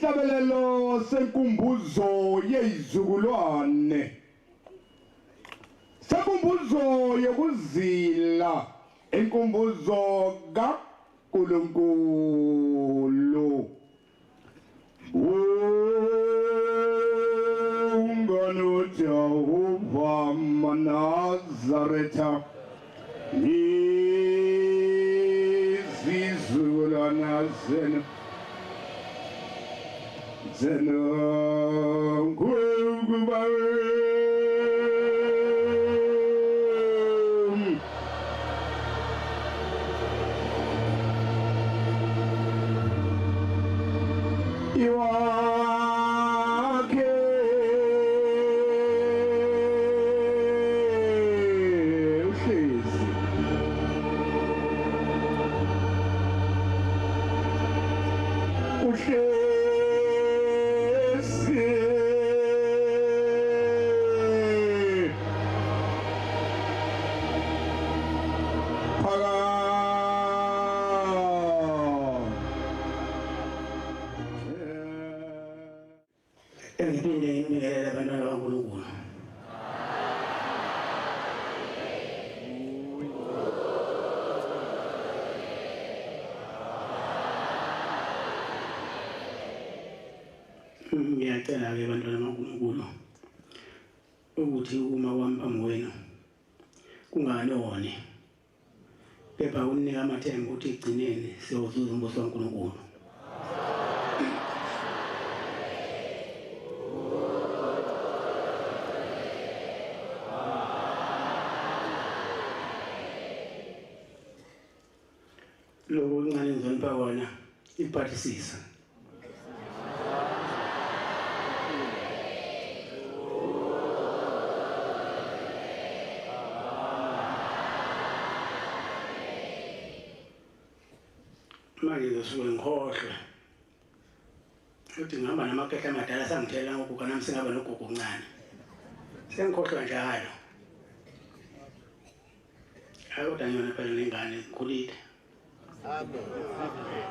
Isihlabelelo senkumbuzo yezizukulwane. Senkumbuzo yokuzila, inkumbuzo kaNkulunkulu. Ungano Jehova Manazaretha izizukulwana zenu zenu ngokuba Iwakhe uhlezi uhlezi phakathi. Engiphinde ngibingelele abantwana bakaNkulunkulu. Ngiyacela-ke bantwana bakaNkulunkulu ukuthi uma kwami phambi kwenu kunganoni, kepha kuninika amathemba ukuthi ekugcineni siyozuza umbuso kaNkulunkulu. Lokhu okuncane ngizonipha kona iphathisisa. Manje ngizosuke ngikhohlwe ukuthi ngihamba namakhehla amadala sangithela ngoguga nami singaba nogugu okuncane. Sengikhohlwa njalo. Hayi kodwa ngiyona phela nengane ngikhulile. Amen. Amen.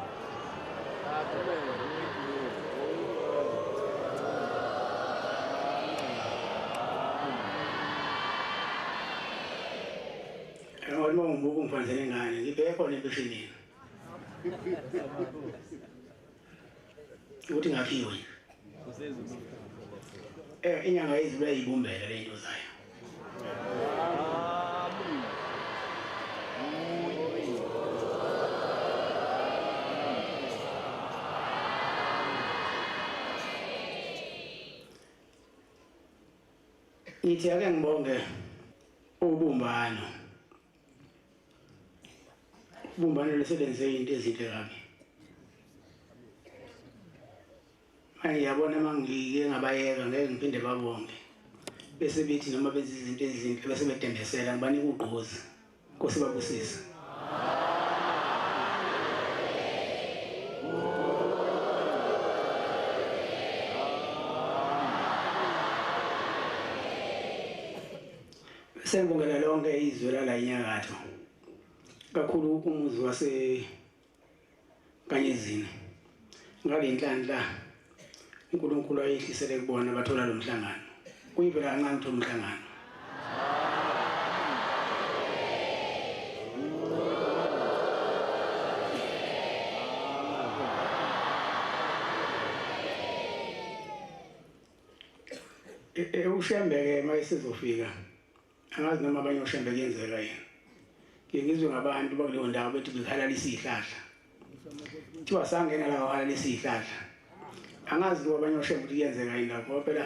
Ngoba uma ngibuka ungifanele nengane ngibheke khona empeshenini. Ukuthi ngakhiwe. Inyanga yezulu ayibumbele le nto zayo. Ngithi ake ngibonge ubumbano. Ubumbano lusebenze into ezinhle kabi. Manje ngiyabona uma ngike ngabayeka ngeke ngiphinde babonge. Bese bethi noma benza izinto ezinhle bese bedembesela ngibanika ugqozi. Nkosi babusise. Sengibongela lonke izwe lala inyakatho. Kakhulu umuzi wase Kanyezini. Ngale nhlanhla uNkulunkulu ayehlisele kubona bathola lo mhlangano. Kuyivela kancane uthola umhlangano. UShembe-ke uma esezofika angazi noma abanye oShembe kuyenzeka yini. Ngike ngizwe ngabantu bakuleyo ndawo bethi bekhalalisa iy'hlahla. Kuthiwa sangena la kwahalalisa iy'hlahla. Angazi kuba abanye oShembe ukuthi kuyenzeka yini lapho ngoba phela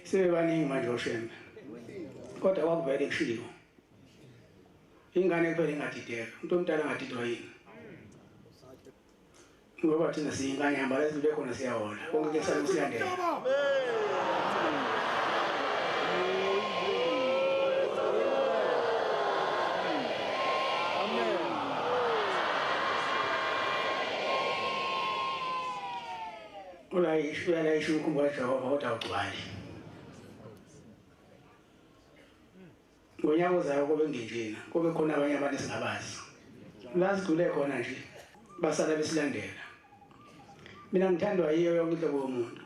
sebebaningi manje oShembe. Kodwa kwakuvele kushiwo. Ingane kuphela ingadideka. Umuntu omdala angadidwa yini? Ngoba thina siyinkanyamba la sidlule khona siyahola. Konke kusale kusilandela. Ulayisho uyalayisha umkhumbi kaJehova kodwa awugcwali. Ngonyaka ozayo kobe ngenjena, kobe khona abanye abantu esingabazi. La sidlule khona nje basala besilandela. Mina ngithandwa yiyo yonke inhlobo yomuntu.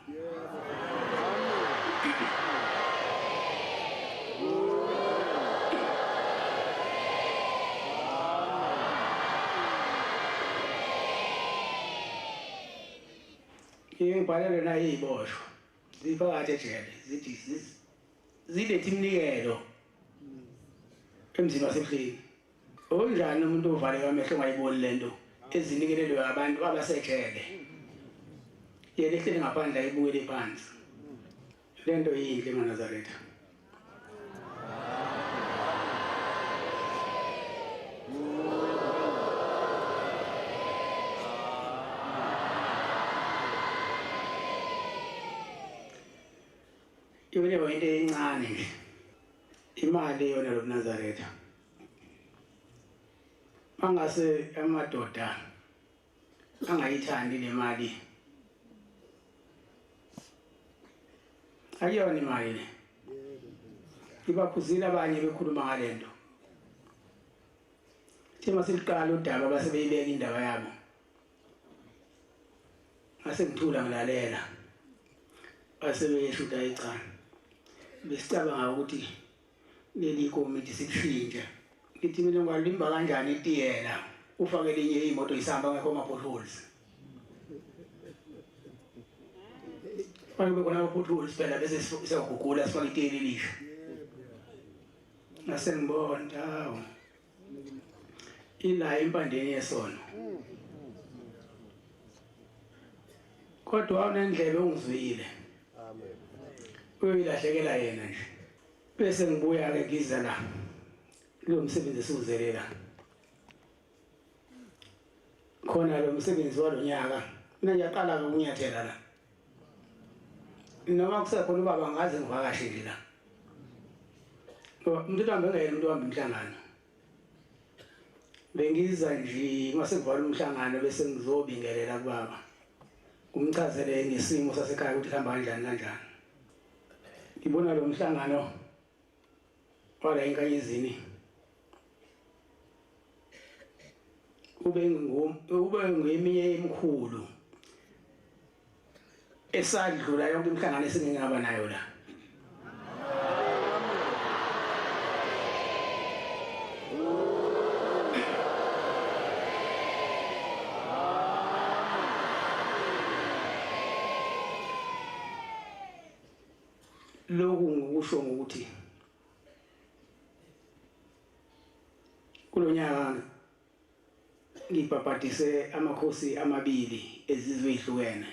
Ngike ngibhalelwe nayiboshwa ziphakathi ejele zithi zilethe iminikelo emzini wasebuhleni. Unjani umuntu ovaleka amehlo ongayiboni lento ezinikelelwe abantu abasejele? Yena ehleli ngaphandle ayibukele phansi. Lento yinhle maNazaretha. Yona into encane nje. Imali yona lobuNazaretha. Mangase amadoda angayithandi le mali. Akuyona imali le. Ibaphuzile abanye bekhuluma ngalento. Thina siliqala udaba base beyibeka indaba yabo. Ngase ngithula ngilalela. Base beyesho ukuthi hayi cha. Besicabanga ukuthi leli komiti sikushintshe. Ngithi mina ungalimba kanjani itiyela ufake elinye imoto isihamba ngekho ama-potholes. Fanele kube khona ama-potholes phela bese siyagugula sifake itiyela elisha. Ngase ngibona hawu ila empandeni yesono. Kodwa awunendlebe ungizwile. Amen. Uyoyilahlekela yena nje. Bese ngibuya ke ngiza la. Lo msebenzi esiwuzelela. Khona lo msebenzi walonyaka. Mina ngiyaqala ke ukunyathela la. Noma kusekhona ubaba ngaze ngivakashe nje la. Ngoba umuntu uhambe ngeyena umuntu ohamba imihlangano. Bengiza nje mase kuvala umhlangano bese ngizobingelela kubaba. Ngumchazele ngesimo sasekhaya ukuthi kuhamba kanjani kanjani. Ngibona lo mhlangano wala enkanyezini ube ngeminye emikhulu esadlula yonke imihlangano esingingaba nayo la. Lokhu ngikusho ngokuthi kulonyaka ngibhabhadise amakhosi amabili ezizwe ezihlukene.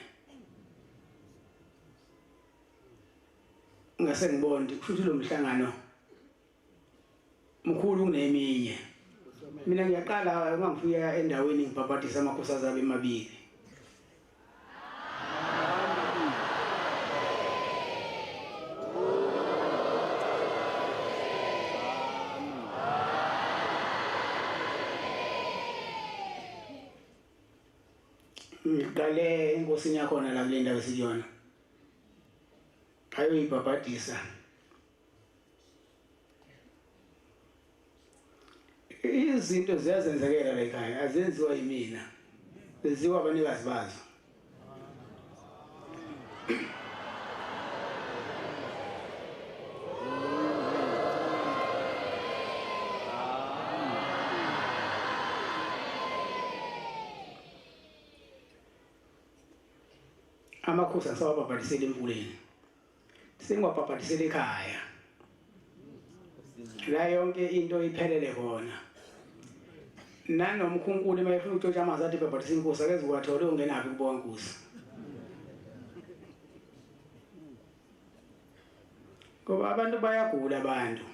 Ngase ngibona ukuthi kusho lo mhlangano mkhulu kuneminye. Mina ngiyaqala uma ngifika endaweni ngibhabhadisa amakhosikazi abe mabili. Ngiqale enkosini yakhona la kule ndawo esikuyona. Ayoyibhabhadisa. Izinto ziyazenzekela la ekhaya, azenziwa yimina. Zenziwa abanikazi bazo. Amakhosi asawabhabhadisela emfuleni. Sengwabhabhadisela ekhaya. La yonke into iphelele khona. Nanomkhunkuli uma efuna ukutshontsha amanzi athi bhabhadisa inkosi akeze uwathole ungenaphi kubo inkosi. Ngoba abantu bayagula abantu.